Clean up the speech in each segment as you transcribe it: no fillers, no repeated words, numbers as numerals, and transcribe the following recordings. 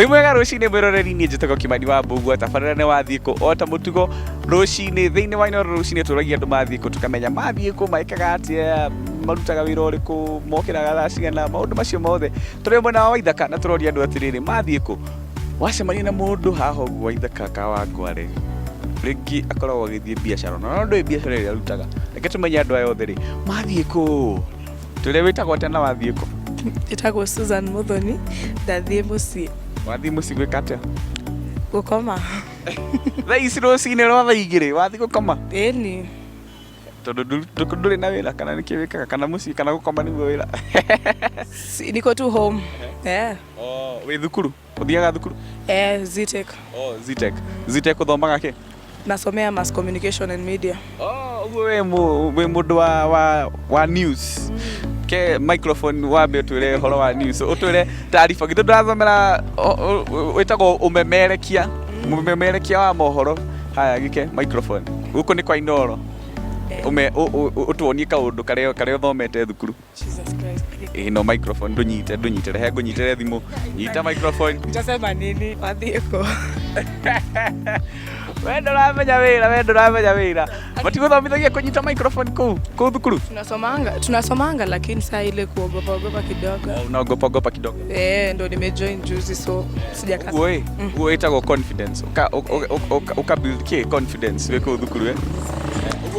Wĩ mwega rũcinĩ mwĩroreri, niĩ njĩtagwo Kimani wa Mbugua. Tabarĩra nĩ Wathiĩ Kũ. O ta mũtugo rũcinĩ thĩinĩ wa Inooro rũcinĩ tũragia andũ mathiĩ kũ, tũkamenya mathiĩ kũ, mekaga atĩa, marutaga wĩra ũrĩkũ, mokĩraga thaa cigana, maũndũ macio mothe. Tũrĩ mwena wa Waithaka na tũroria andũ atĩrĩrĩ, mathiĩ kũ? Wacemania na mũndũ haha ũguo Waithaka Kawangware, rĩngĩ akoragwo agĩthiĩ biacara, na no ndũĩ biacara ĩrĩa arutaga. Reke tũmenye andũ aya othe rĩ, mathiĩ kũ? Twĩre wĩtagwo atĩa na wathiĩ kũ? Njĩtagwo Susan Muthoni, ndathiĩ mũciĩ. Wathiĩ mũciĩ gwĩka atĩa? Gũkoma. Thaa ici rũcinĩ rwa thaa 2 wathiĩ gũkoma? Ĩni. Tondũ ndũrĩ na wĩra kana nĩkĩ wĩkaga, kana mũciĩ kana gũkoma nĩguo wĩra? Niko tu home. Yeah. Oh, wĩ thukuru? Ũthiaga thukuru? Eh, Zetech. Oh, Zetech. Zetech ũthomaga kĩ? Nasomea mass communication and media. Oh, ũguo wĩ mũndũ wa news. Ke microphone wambe ũtwĩre ũhoro wa news, ũtwĩre taariba. Githĩ ndũrathomera wĩtagwo ũmemerekia, mũmemerekia wa mohoro. Haya, gĩke microphone. Gũkũ nĩ kwa Inooro. Ũtuonie kaũndũ karĩa ũthomete thukuru. Jesus Christ. Ĩno microphone ndũnyite, ndũnyite, rehe ngũnyitĩre thimũ. Nyita microphone. Nitasema nini? Wathiĩ kũ? We ndũramenya wĩra, we ndũramenya wĩra. Matigũthomithagia kũnyita microphone kũu thukuru? Tunasomanga lakini saa ile kuogopa ogopa kidogo. Oh, unaogopa ogopa kidogo. Eh, ndo nimejoin juzi, so sijakasa. Ũguo ĩ, ũguo ĩtagwo confidence. Ũka build kĩ confidence wĩ kũu thukuru ĩ.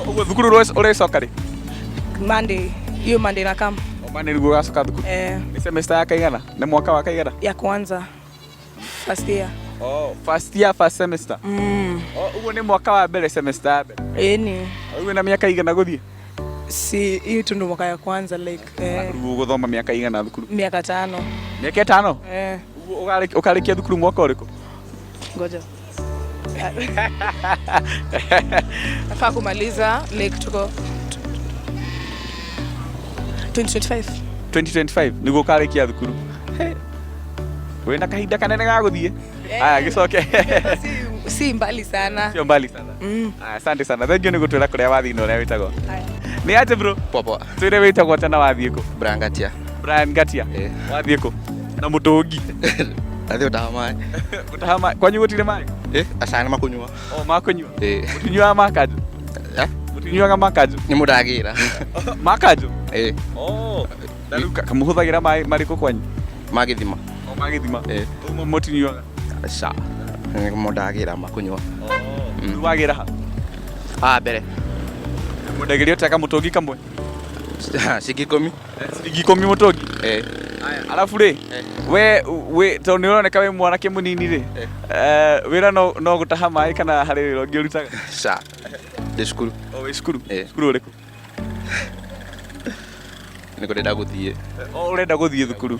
Ũguo thukuru ũrĩcoka rĩ? Monday, hiyo Monday na kam. Monday nĩguo ũgacoka thukuru? Eh. Nĩ semester ya kaigana? Nĩ mwaka wa kaigana? Ya kwanza. First year. Oh, first year, first semester. Oh, ũguo nĩ mwaka wa mbere, semester ya mbere. Ĩni. Ũguo na mĩaka igana gũthiĩ? Si, hii tu ndo mwaka ya kwanza like. Rĩu ũgũthoma mĩaka igana thukuru? Miaka 5. Mĩaka 5? Eh. Ũguo ũkarĩkia thukuru mwaka ũrĩkũ? Ngoja. Nafaa kumaliza like tuko 2025. 2025 nĩguo ũkarĩkia thukuru. Hey. Wĩna kahinda kanene ga gũthiĩ. Aya, gĩcoke. Si mbali sana. Sio mbali sana. Aya, asante sana. Thank you nĩ gũtwĩra kũrĩa wathiĩ na ũrĩa wĩtagwo. Aya. Nĩ atĩ bro? Poa poa. Twĩre wĩtagwo atĩa na wathiĩ kũ? Brian Ngatia. Brian Ngatia. Eh. Wathiĩ kũ? Na mũtũngi. Ndathiĩ gũtaha maĩ. Gũtaha maĩ. Kwanyu gũtirĩ maĩ? Eh, aca nĩ makũnyua. Oh, makũnyua. Eh. Mũtinyuaga makanjũ? Eh? Mũtinyuaga makanjũ? Nĩ mũndagĩra. Makanjũ? Eh. Oh. Na rĩu kamũhũthagĩra maĩ marĩkũ kwanyu? Ma gĩthima. O ma gĩthima. Eh. Ũguo mũtinyuaga? Aca. Nĩ mũndagĩra makũnyua. Oh. Rĩu wagĩra ha? Ah, mbere. Mwendagĩria ũteka mũtũngi kamwe? Ciringi 10. Ciringi 10 mũtũngi? Eh. Aya, arabu rĩ, we, we, tondũ nĩ ũroneka wĩ mwanake mũnini rĩ, wĩra no gũtaha maĩ kana harĩ wĩra ũngĩ ũrutaga? Ca. Ndĩ cukuru. O, wĩ cukuru? Eh. Cukuru ũrĩkũ? Nĩ kũrenda gũthiĩ. O, ũrenda gũthiĩ thukuru?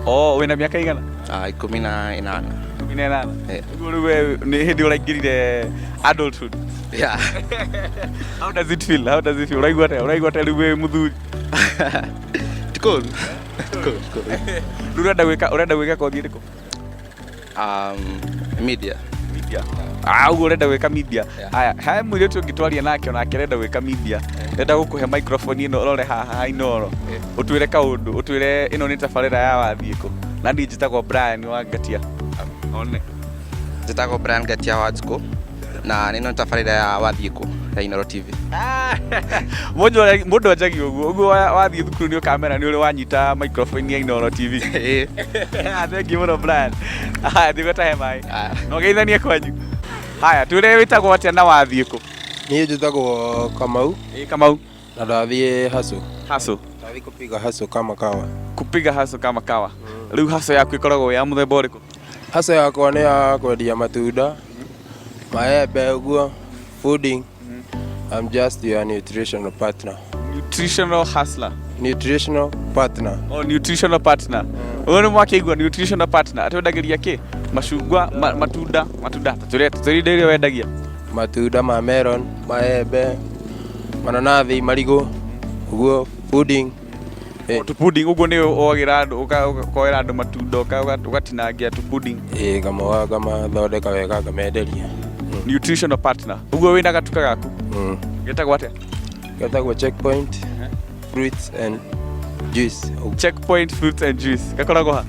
O, wĩna mĩaka igana? Ah, 18. 18? Eh. Ũguo rĩu we nĩ hĩndĩ ũraingĩrire adulthood? Yeah. How does it feel? How does it feel? Ũraigua atĩa? Ũraigua atĩa rĩu wĩ mũthuri? Ti kũũru. Ti kũũru, ti kũũru. Rĩu ũrenda gwĩka kothi ĩrĩkũ? Media. Media. Ah, ũguo ũrenda gwĩka media. Yeah. Aya, he mũirĩtu ũngĩ twaria nake onake arenda gwĩka media. Ndĩrenda gũkũhe microphone ĩno ũrore haha ha Inooro. Yeah. Ũtwĩre kaũndũ, ũtwĩre ĩno nĩ tabarĩra ya Wathiĩ Kũ. Na niĩ njĩtagwo Brian wa Ngatia. One. Njĩtagwo Brian Ngatia wa Njukũ na nĩ ĩno nĩ tabarĩra ya Wathiĩ Kũ ya Inooro TV. Mũndũ anjagia ũguo, ũguo wathiĩ thukuru nĩ ũkamera nĩ ũrĩ wanyita microphone ya Inooro TV. Ĩĩ. Thank you mũno Brian. Haya, thiĩ ũgatahe maĩ. Aya. Na ũgeithanie kwanyu. Haya, twĩre wĩtagwo atĩa na wathiĩ kũ? Niĩ njĩtagwo Kamau. Ĩĩ, Kamau. Na ndathiĩ hustle. Hustle. Ndathiĩ kupiga hustle kama kawa. Kupiga hustle kama kawa. Rĩu hustle yaku ĩkoragwo ya mũthemba ũrĩkũ? Hustle yakwa nĩ ya kwendia matunda, maembe ũguo, pudding. I'm just your nutritional partner. Nutritional hustler. Nutritional partner. Oh, nutritional partner. Ũyũ nĩ mwakĩigua nutritional partner. Atwendagĩria kĩ? Macungwa, matunda, matunda. Tũrĩa indo iria wendagia. Matunda ma melon, maembe, mananathi, marigũ, ũguo, pudding. O, tu pudding, ũguo nĩ woagĩra andũ, ũkoera andũ matunda, ũgatinangia tu pudding. Ĩĩ, ngamoa, ngamathondeka wega, ngamenderia. Nutritional partner. Ũguo wĩna gatuka gaku? Getagwo atĩa? Getagwo Checkpoint Fruits and Juice. Checkpoint Fruits and Juice. Gakoragwo ha?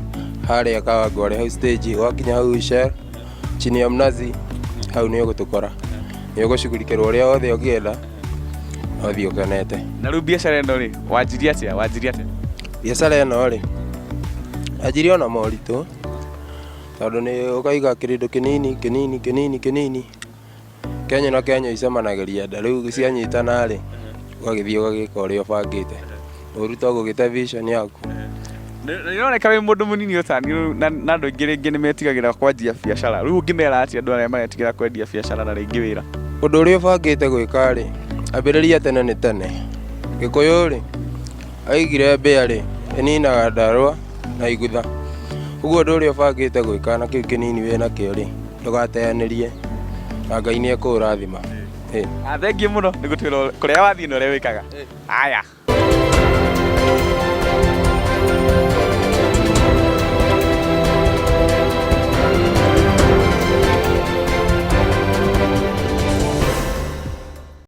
Harĩa Kawangware hau stage, wakinya hau Shell chini ya mnazi, hau nĩ ũgũtũkora, nĩ ũgũcugurikĩrwo ũrĩa wothe ũngĩenda na ũthiĩ ũkenete. Na rĩu biacara ĩno rĩ, wanjirie atĩa? Wanjirie atĩa? Biacara ĩno rĩ, anjirie ona moritũ, tondũ nĩ ũkaiga kĩrĩndũ kĩnini kĩnini kĩnini kĩnini, Kenya na Kenya icemanagĩria nda, rĩu cianyitana rĩ, ũgagĩthiĩ ũgagĩka ũrĩa ũbangĩte, ũru to gũgĩte vision yaku. Nĩ ũroneka wĩ mũndũ mũnini ũtani na andũ aingĩ rĩngĩ nĩ metigagĩra kwanjia biacara. Rĩu ũngĩmera atĩa andũ arĩa maretigĩra kwendia biacara na rĩngĩ wĩra? Ũndũ ũrĩa ũbangĩte gwĩka rĩ, ambĩrĩria tene nĩ tene. Gĩkũyũ rĩ, aigire mbĩa rĩ, ĩninaga ndarwa na igutha. Ũguo ũndũ ũrĩa ũbangĩte gwĩka na kĩu kĩnini wĩnakĩo rĩ, ndũgateanĩrie, na Ngai nĩ ekũũrathima. Thengiũ mũno nĩ gũtwĩra kũrĩa wathiĩ na ũrĩa wĩkaga. Aya.